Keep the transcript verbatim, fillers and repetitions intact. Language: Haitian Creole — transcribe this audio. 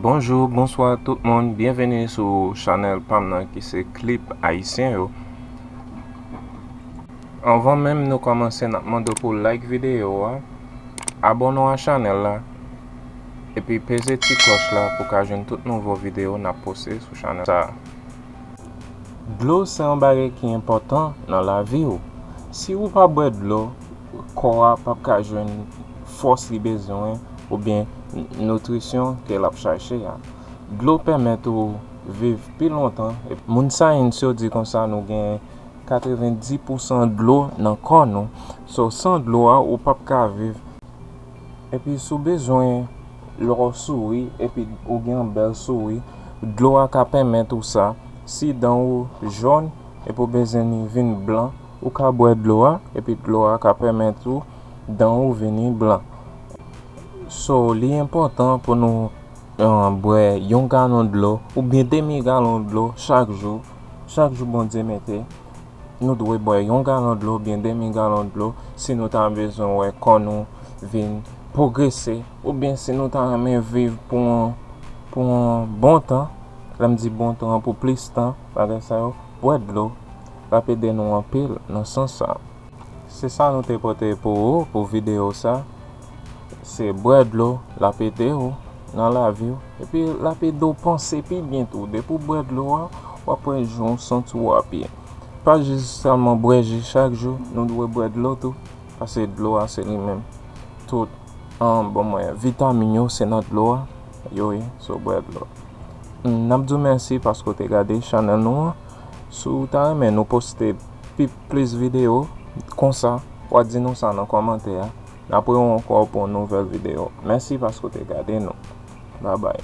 Bonjou, bonswa tout moun, byenveni sou chanèl pa m nan ki se Clip Ayisyen yo. Anvan menm nou kòmanse, n ap mande w pou w like videyo a, abòne w a chanèl la, epi peze ti klòch la pou w ka jwenn tout nouvo videyo n ap poste sou chanèl sa a. Dlo se yon bagay ki enpòtan nan lavi w. Si ou pa bwè dlo, kò a p ap ka jwenn fòs li bezwen oubyen n-, nitrisyon ke l ap chache a. Dlo pèmèt ou viv pi lontan. Epi moun sayans yo di konsa nou gen katrevenndis pousan dlo nan kò nou. So, san dlo a, ou p ap ka viv. Epi si w bezwen lè w souri, epi ou gen yon bèl souri, dlo a ka pèmèt ou sa. Si dan ou jòn, epi w bezwen li vin blan, ou ka bwè dlo a, epi dlo a ka pèmèt ou dan ou vini blan. So, li enpòtan pou nou, uh, bwè yon galon dlo oubyen demi galon dlo chak jou. Chak jou Bondye mete, nou dwe bwè yon galon dlo oubyen demi galon dlo si nou ta bezwen wè kò nou vin pwogrese, oubyen si nou ta renmen viv pou yon, pou yon bon tan. Lè m di bon tan, pou plis tan, bagay sa yo, bwè dlo, l ap ede nou anpil nan sans sa. Se sa nou te pote pou ou, pou videyo sa. Se bwè dlo, l ap ede w nan lavi w. Epi l ap ede w panse pi byen tou. Depi w bwè dlo a, w ap wè jan w santi w ap ye. Pa jis sèlman bwè ji chak jou, nou dwe bwè dlo tou. Paske dlo a se li menm. Tout, an, bon, mwen, vitamin yo se nan dlo a yo ye, so bwè dlo. N ap di w mèsi paske w te gade chanèl nou an. Si w ta renmen nou poste pi plis videyo konsa, w a di nou sa nan kòmantè a. N ap wè w ankò pou yon nouvèl videyo. Mèsi paske w te gade nou. Babay.